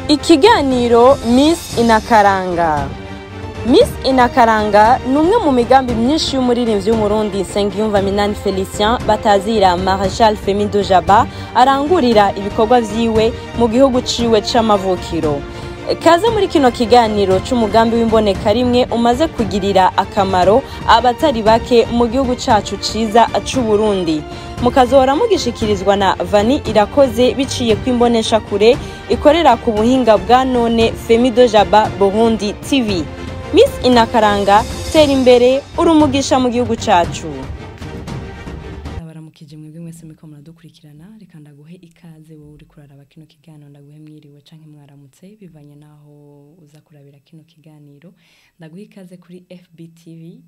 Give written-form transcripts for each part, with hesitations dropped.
Ikiganiro Miss Inakaranga. Miss Inakaranga ni umwe mu migambi myinshi y'umuririmbyi w'Umurundi Nsengiyumva Minani Felicien batazira Marechal Femido Jaba, arangurira ibikorwa vyiwe mu gihugu ciwe c'amavukiro. Kaze muri kino kiganiro c'umugambi w'imboneka rimwe umaze kugirira akamaro abatari bake mu gihugu cacu ciza c'Uburundi. Mukazohora mugishikirizwa na Vani Irakoze biciye kw'imbonesha kure ikorera ku buhinga bwa none Femido Jaba Burundi TV. Miss Inakaranga, tera imbere, uri umugisha mu gihugu cacu. Ndabaramukije mwebwe mwese muriko muradukurikirana. Reka ndaguhe ikaze wowe uri kuraraba kino kiganiro, ndaguhe mwiriwe canke mwaramutse bivanye naho uza kurabira kino kiganiro. Ndaguhe ikaze kuri FBTV,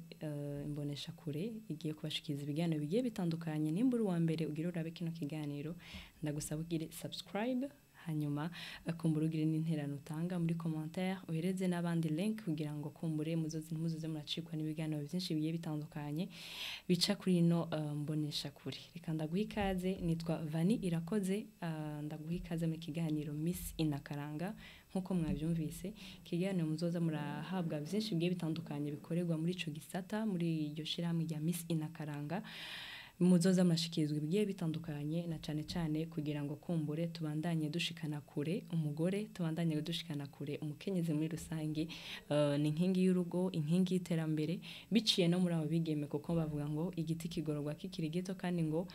imbonesha kure igiye kubashikiriza ibiganiro bigiye bitandukanye. Nimba uri uwa mbere ugira urabe kino kiganiro, ndagusaba ugire subscribe, hanyuma kumbura ugire n'interano utanga muri commentaire, uhereze n'abandi link kugira ngo kumbure muzoze ntimuzoze muracikwa n'ibiganiro byinshi bigiye bitandukanye bica kuri ino mbonesha kure. Reka ndaguha ikaze, nitwa Vani Irakoze, ndaguha ikaze mu kiganiro Miss Inakaranga. Nkuko mwabyumvise, ikiganiro muzoza murahabwa byinshi bigiye bitandukanye bikorerwa muri ico gisata, muri iryo shirahamwe rya Miss Inakaranga. Muzoza murashikirizwa ibigiye bitandukanye, na cane cane kugira ngo kumbure tubandanye dushikana kure umugore, tubandanye dushikana kure umukenyezi muri rusange. Ni inkingi y'urugo, inkingi y'iterambere, biciye no muri abo bigeme, kuko bavuga ngo igiti kigororwa kikiri gito, kandi ngo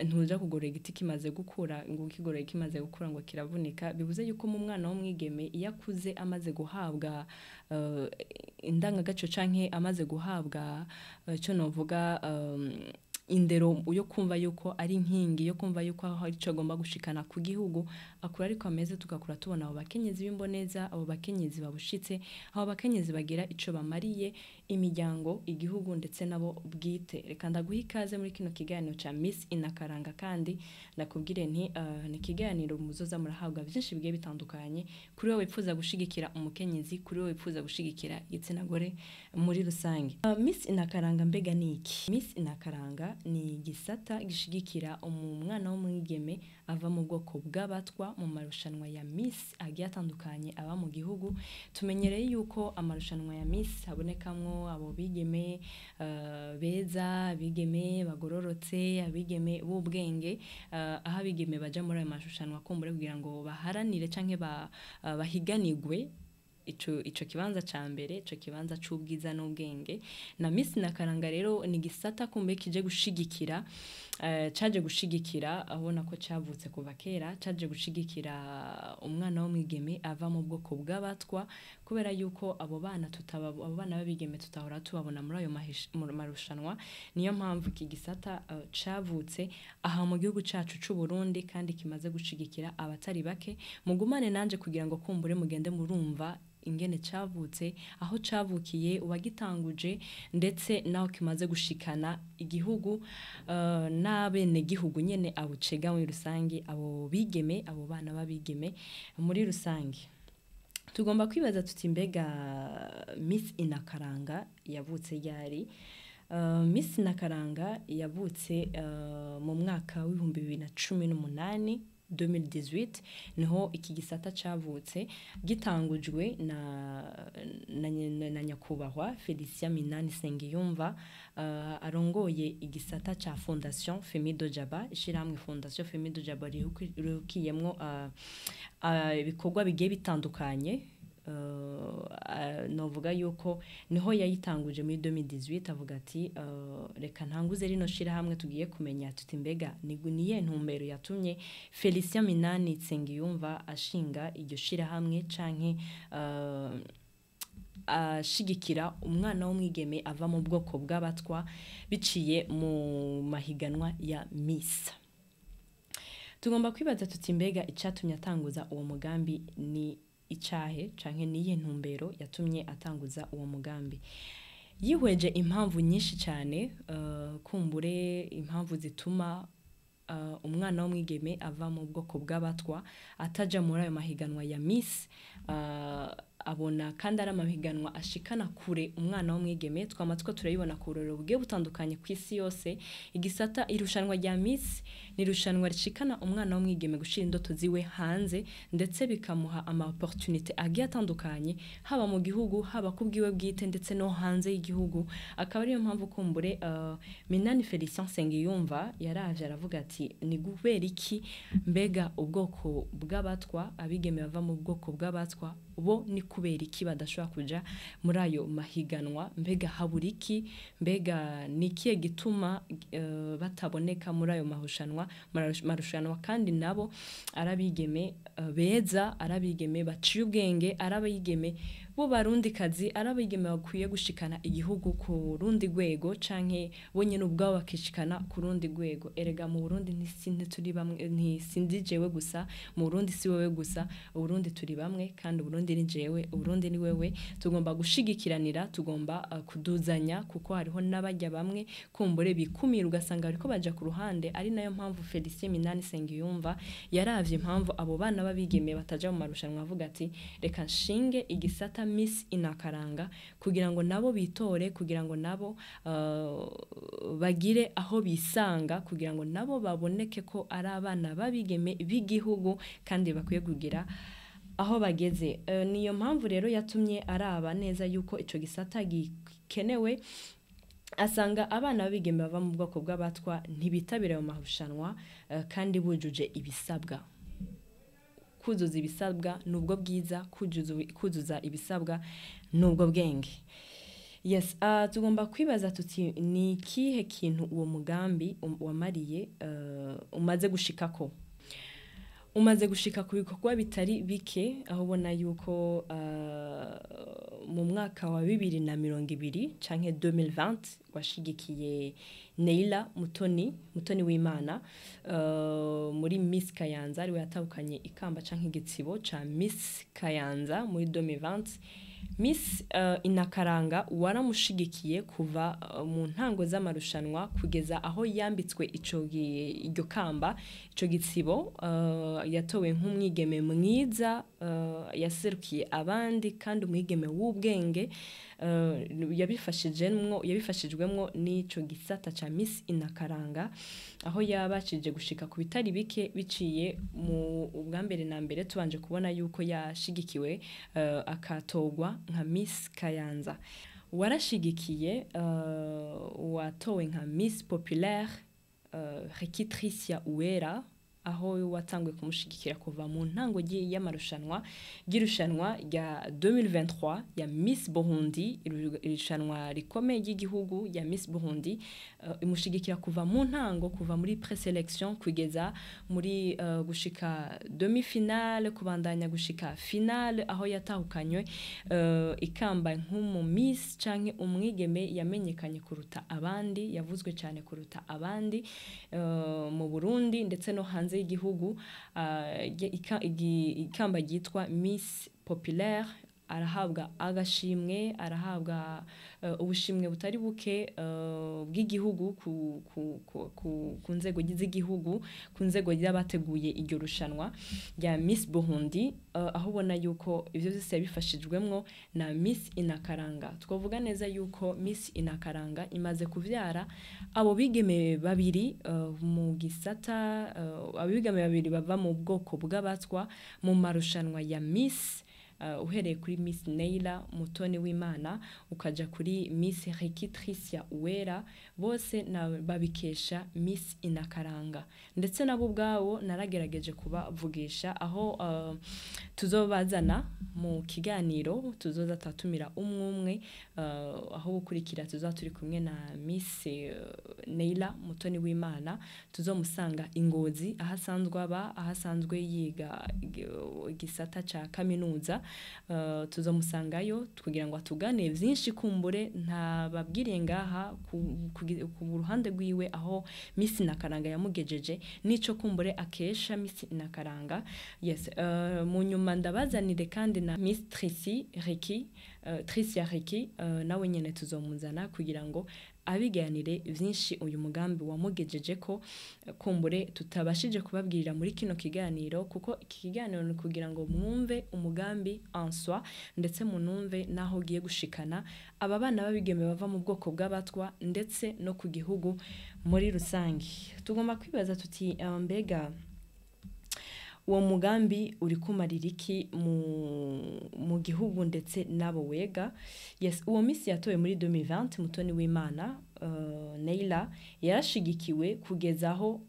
ntuja kugorora igiti kimaze gukura, ngo ukigorora kimaze gukura ngo kiravunika. Bivuze yuko mu mwana w'umwigeme iyo akuze amaze guhabwa indangagaciro canke amaze guhabwa ico novuga indero yo kumva yuko ari inkingi, yo kumva yuko aho ico agomba gushikana ku gihugu, akura ariko ameze, tugakura tubona abo bakenyezi b'imboneza, abo bakenyezi babushitse, abo bakenyezi bagira ico bamariye imiryango, igihugu ndetse nabo bwite. Reka ndaguha ikaze muri kino kiganiro ca Miss Inakaranga, kandi ndakubwire nti ni ikiganiro muzoza murahabwa byinshi bigiye bitandukanye kuri wowe wifuza gushigikira umukenyezi, kuri wowe wifuza gushigikira igitsina gore muri rusange. Miss Inakaranga mbega ni iki? Miss Inakaranga ni igisata gishigikira umwana w'umwigeme ava mu bwoko bw'abatwa mu marushanwa ya Miss agiye atandukanye aba mu gihugu. Tumenyereye yuko amarushanwa ya Miss habonekamwo abo bigeme beza, abigeme bagororotse, abigeme b'ubwenge, aho abigeme baja muri ayo marushanwa kumbure kugira ngo baharanire canke bahiganirwe ico kibanza ca mbere, ico kibanza c'ubwiza n'ubwenge. Na Miss Inakaranga rero ni gisata kumbe kije gushigikira, caje gushigikira, abona ko cavutse kuva kera, caje gushigikira umwana w'umwigeme ava mu bwoko bw'abatwa, kubera yuko abo bana tutaba, abo bana b'abigeme tutahora tubabona muri ayo marushanwa. Niyo mpamvu iki gisata cavutse aha mu gihugu cacu c'u Burundi, kandi kimaze gushigikira abatari bake. Mugumane nanje kugira ngo kumbure mugende murumva ingene cavutse, aho cavukiye, uwagitanguje, ndetse naho kimaze gushikana igihugu, n'abene gihugu nyene abucega muri rusange, abo bigeme, abo bana b'abigeme muri rusange. Tugomba kwibaza tuti mbega Miss Inakaranga yavutse ryari? Miss Inakaranga yavutse mu mwaka w'2018, 2018, niho iki gisata cavutse, gitangujwe na nyakubahwa Felicien Minani Nsengiyumva, arongoye igisata ca Fondation Femido Jaba, ishirahamwe Fondation Femido Jaba rihukiyemwo ibikorwa bigiye bitandukanye. Novuga yuko niho yayitanguje muri 2018, avuga ati reka ntanguze rino shirahamwe. Tugiye kumenya tuti mbega ni niye ntumbero yatumye Felicien Minani Nsengiyumva ashinga iryo shirahamwe canke ashigikira umwana w'umwigeme ava mu bwoko bw'abatwa biciye mu mahiganwa ya Miss. Tugomba kwibaza tuti mbega icatumye atanguza uwo mugambi ni icahe, canke niye ntumbero yatumye atanguza uwo mugambi? Yihweje impamvu nyinshi cyane, kumbure impamvu zituma umwana w'umwigeme ava mu bwoko bw'abatwa ataja muri ayo mahiganwa ya Miss. Abona kandi ari amahiganwa ashikana kure umwana w'umwigeme. Twama two turayibona ku burorero bugiye butandukanye ku isi yose. Igisata irushanwa rya Miss ni irushanwa rishikana umwana w'umwigeme gushira indoto ziwe hanze, ndetse bikamuha ama opportunité agiye atandukanye, haba mu gihugu, haba ku bwiwe bwite, ndetse no hanze y'igihugu. Akaba ariyo mpamvu kumbure Minani Felicien Nsengiyumva yaravye aravuga ati: "Ni gubera iki mbega ubwoko bw'abatwa, abigeme bava mu bwoko bw'abatwa bo ni kubera iki badashobora kuja muri ayo mahiganwa? Mbega habura iki? Mbega ni ikihe gituma bataboneka muri ayo marushanwa, kandi nabo ari abigeme beza, ari abigeme baciye ubwenge, ari abigeme bo barundikazi, ari abigeme bakwiye gushikana igihugu ku rundi rwego, canke bo nyene ubwabo bakishikana ku rundi rwego?" Erega mu Burundi ntituri bamwe, ntisindi jewe gusa, mu Burundi si wewe gusa, Uburundi turi bamwe, kandi Uburundi ni jewe, Uburundi ni wewe. Tugomba gushigikiranira, tugomba kuduzanya, kuko hariho n'abajya bamwe kumbure bikumira, ugasanga bariko baja ku ruhande. Ari nayo mpamvu Felicien Minani Nsengiyumva yaravye impamvu abo bana b'abigeme bataja mu marushanwa, avuga ati: "Reka nshinge igisata Miss Inakaranga kugira ngo nabo bitore, kugira ngo nabo bagire aho bisanga, kugira ngo nabo baboneke ko ari abana b'abigeme b'igihugu kandi bakwiye kugira aho bageze." Niyo mpamvu rero yatumye araba neza yuko ico gisata gikenewe, asanga abana b'abigeme bava mu bwoko bw'abatwa ntibitabira ayo marushanwa kandi bujuje ibisabwa. Kuzuza ibisabwa nubwo bwiza, kuzuza ibisabwa nubwo bwenge. Yes, tugomba kwibaza tuti: ni ikihe kintu uwo mugambi wamariye, umaze gushikako? Umaze gushika ku bikorwa bitari bike, aho ubona yuko mu mwaka wa 2020 canke 2020 washigikiye Neila Mutoni w'Imana muri Miss Kayanza, ariwe yatahukanye ikamba canke igitsibo ca Miss Kayanza muri 2020. Miss Inakaranga waramushigikiye kuva mu ntango z'amarushanwa kugeza aho yambitswe iryo kamba, ico gitsibo. Yatowe nk'umwigeme mwiza yaserukiye abandi, kandi umwigeme w'ubwenge, yabifashijwemwo n'ico gisata ca Miss Inakaranga, aho yabashije gushika ku bitari bike biciye mu ubwa mbere na mbere tubanje kubona yuko yashigikiwe akatorwa nka Miss Kayanza. Warashigikiye watowe nka Miss Populaire, Rekitricia Uwera, aho watanguye kumushigikira kuva mu ntango y'amarushanwa ry'irushanwa rya 2023 ya Miss Burundi, irushanwa rikomeye ry'igihugu ya Miss Burundi. Imushigikira kuva mu ntango, kuva muri présélection kugeza muri gushika demi finale, kubandanya gushika finale, aho yatahukanywe ikamba nk'umu Miss canke umwigeme yamenyekanye kuruta abandi, yavuzwe cyane kuruta abandi mu Burundi ndetse no hanze y'igihugu, ikamba ryitwa Miss Populaire. Arahabwa agashimwe, arahabwa ubushimwe butari buke bw'igihugu ku nzego z'igihugu, ku nzego z'abateguye iryo rushanwa rya Miss Burundi, aho ubona yuko ivyo vyose yabifashijwemwo na Miss Inakaranga. Twavuga neza yuko Miss Inakaranga imaze kuvyara abo bigeme babiri mu gisata, abigeme babiri bava mu bwoko bw'abatwa mu marushanwa ya Miss, uhereye kuri Miss Neila Mutoni w'Imana ukaja kuri Miss Rekitricia Uwera, bose na babikesha Miss Inakaranga. Ndetse nabo ubwabo naragerageje kubavugisha, aho tuzobazana mu kiganiro, tuzoza turatumira umwe umwe, aho gukurikira tuzoba turi kumwe na Miss Neila Mutoni w'Imana. Tuzomusanga Ingozi aho asanzwe aba, aho asanzwe yiga igisata ca kaminuza. Tuzomusangayo kugira ngo atugane vyinshi kumbure ntababwiriye ngaha ku ruhande rwiwe, aho Miss Inakaranga yamugejeje nico kumbure akesha Miss Inakaranga. Yes, mu nyuma ndabazanire kandi na Miss Tricia Riki, nawe nyene tuzomuzana kugira ngo Abiganire vyinshi uyu mugambi wamugejeje ko kumbure tutabashije kubabwirira muri kino kiganiro, kuko iki kiganiro ni kugira ngo mwumve umugambi en soi, ndetse munumve naho ugiye gushikana aba bana b'abigeme bava mu bwoko bw'abatwa ndetse no ku gihugu muri rusange. Tugomba kwibaza tuti mbega uwo mugambi uri kumarira iki mu gihugu ndetse n'abo wega? Yes, uwo Miss yatowe muri 2020, Mutoni w'Imana Neila, yarashigikiwe kugeza aho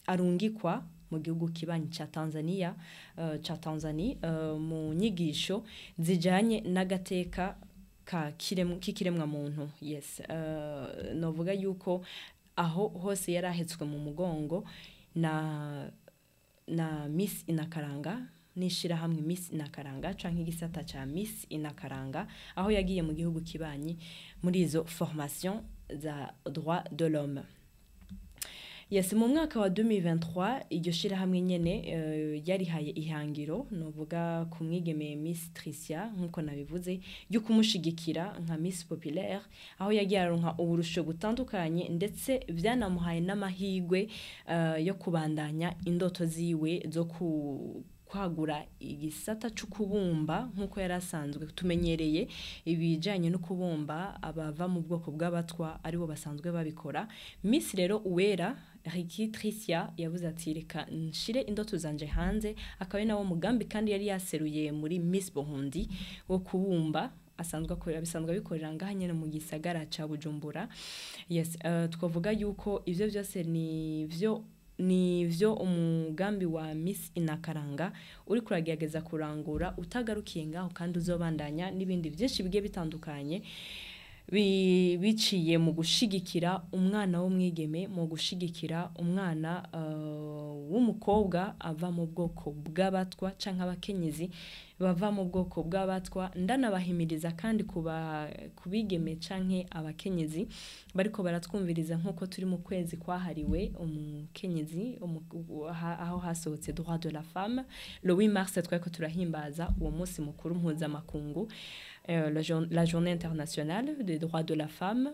arungikwa mu gihugu kibanyi ca Tanzania, ca Tanzania, mu nyigisho zijanye n'agateka ka k'ikiremwa muntu. Yes, novuga yuko aho hose yarahetswe mu mugongo na Miss Inakaranga, n'ishirahamwe Miss Inakaranga canke igisata ca Miss Inakaranga, aho yagiye mu gihugu kibanyi muri izo formation za droit de l'homme. Yes, mu mwaka wa 2023 iryo shirahamwe nyene yarihaye ihangiro, novuga ku mwigeme Miss Tricia, nkuko nabivuze, ryo kumushigikira nka Miss Populaire, aho yagiye aronka uburusho butandukanye, ndetse vyanamuhaye n'amahigwe yo kubandanya indoto ziwe zo kwagura igisata c'ukubumba, nkuko yari asanzwe tumenyereye ibijanye no kubumba abava mu bwoko bw'abatwa aribo basanzwe babikora. Miss rero Uwera Ricky Tricia yavuze ati reka nshire indoto zanje hanze, akaba ari nawo mugambi kandi yari yaseruye muri Miss Burundi wo kubumba, asanzwe akorera, bisanzwe abikorera ngaha nyene mu gisagara ca Bujumbura. Yes, twavuga yuko ivyo vyose ni vyo umugambi wa Miss Inakaranga uri kuragerageza kurangura, utagarukiye ngaho, kandi uzobandanya n'ibindi vyinshi bigiye bitandukanye biciye mu gushigikira umwana w'umwigeme, mu gushigikira umwana w'umukobwa ava mu bwoko bw'abatwa canke abakenyezi bava mu bwoko bw'abatwa. Ndanabahimiriza kandi kuba kubigeme canke abakenyezi bariko baratwumviriza, nk'uko turi mu kwezi kwahariwe umukenyezi, aho hasohotse droit de la femme le 8 mars, twariko turahimbaza uwo munsi mukuru mpuzamakungu, la journée internationale des droits de la femme.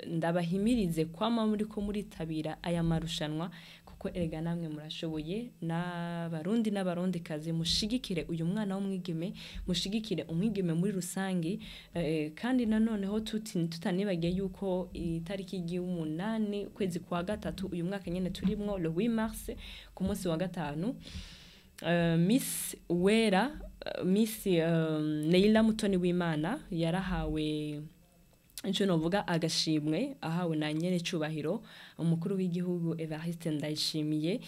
Ndabahimirize kwama muriko muritabira aya marushanwa, kuko erega namwe murashoboye. N'abarundi n'abarundikazi, mushigikire uyu mwana w'umwigeme, mushigikire umwigeme muri rusange. Kandi nanoneho tutanibagiye yuko itariki y'umunani ukwezi kwa gatatu uyu mwaka nyene turimwo, le 8 mars, ku munsi wa gatanu, Miss Wera, Miss Neila Mutoni w'Imana yarahawe ico novuga agashimwe, ahawe na nyene cubahiro umukuru w'igihugu Evariste Ndayishimiye.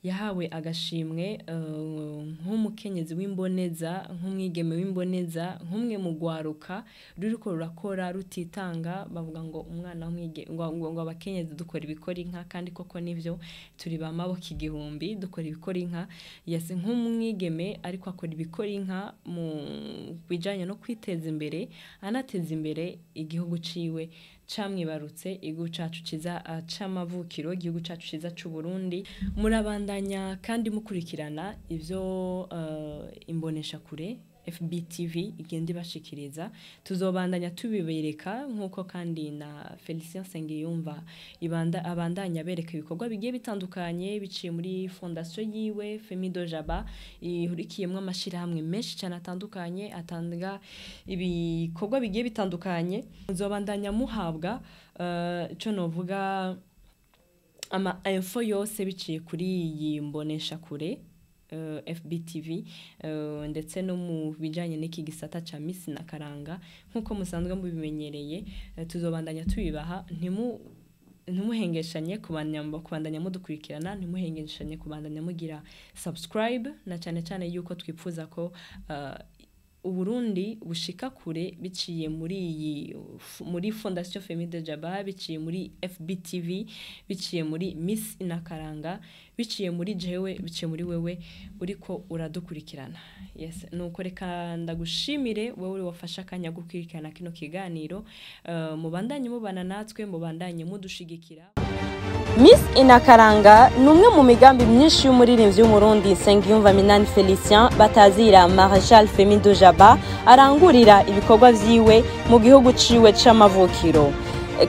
Yahawe agashimwe nk'umukenyezi w'imboneza, nk'umwigeme w'imboneza, nk'umwe mu gwaruka ruriko rurakora rutitanga. Bavuga ngo umwana w'umwige ngo abakenyezi dukora ibikora inka, kandi koko nivyo, turi ba maboko igihumbi, dukora ibikora inka. Yes, nk'umwigeme ariko akora ibikora inka mu bijanye no kwiteza imbere, anateza imbere igihugu ciwe camwibarutse, igihugu cacu ciza c'amavukiro, igihugu cacu ciza c'u Burundi. Murabandanya kandi mukurikirana ivyo imbonesha kure FBTV igenda ibashikiriza, tuzobandanya tubibereka, nkuko kandi na Felicien Nsengiyumva ibanda abandanya bereka ibikorwa bigiye bitandukanye biciye muri fondation yiwe Femido Jaba, ihurikiyemwo amashirahamwe menshi cyane atandukanye atanga ibikorwa bigiye bitandukanye. Muzobandanya muhabwa ico novuga ama info yose biciye kuri iyi mbonesha kure FBTV, ndetse no mu bijanye n'iki gisata ca Miss na Karanga, nkuko musanzwe mubimenyereye, tuzobandanya tubibaha. Ntimuhengeshanye kubandanya mudukurikirana, ntimuhengeshanye kubandanya mugira subscribe, na cyane cyane yuko twipfuza ko Uburundi bushika kure biciye muri Fondation Femide Jaba, biciye muri FBTV, biciye muri Miss Inakaranga, biciye muri jewe, biciye muri wewe uriko uradukurikirana. Yes, nuko reka ndagushimire wewe uri wafasha akanya gukurikirana kino kiganiro. Mubandanye mubana natwe, mubandanye mudushigikira. Miss Inakaranga ni umwe mu migambi myinshi y'umuririmbyi w'Umurundi Nsengiyumva Minani Felicien batazira Marechal Femido Jaba, arangurira ibikorwa vyiwe mu gihugu ciwe c'amavukiro.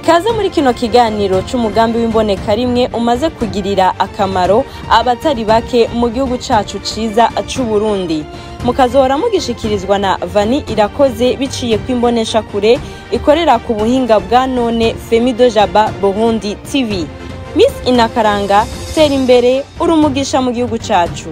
Kaze muri kino kiganiro c'umugambi w'imboneka rimwe umaze kugirira akamaro abatari bake mu gihugu cacu ciza c'Uburundi. Mukazohora mugishikirizwa na Vani Irakoze biciye kw'imbonesha kure ikorera ku buhinga bwa none Femido Jaba Burundi TV. Miss Inakaranga, tera imbere, uri umugisha mu gihugu cacu.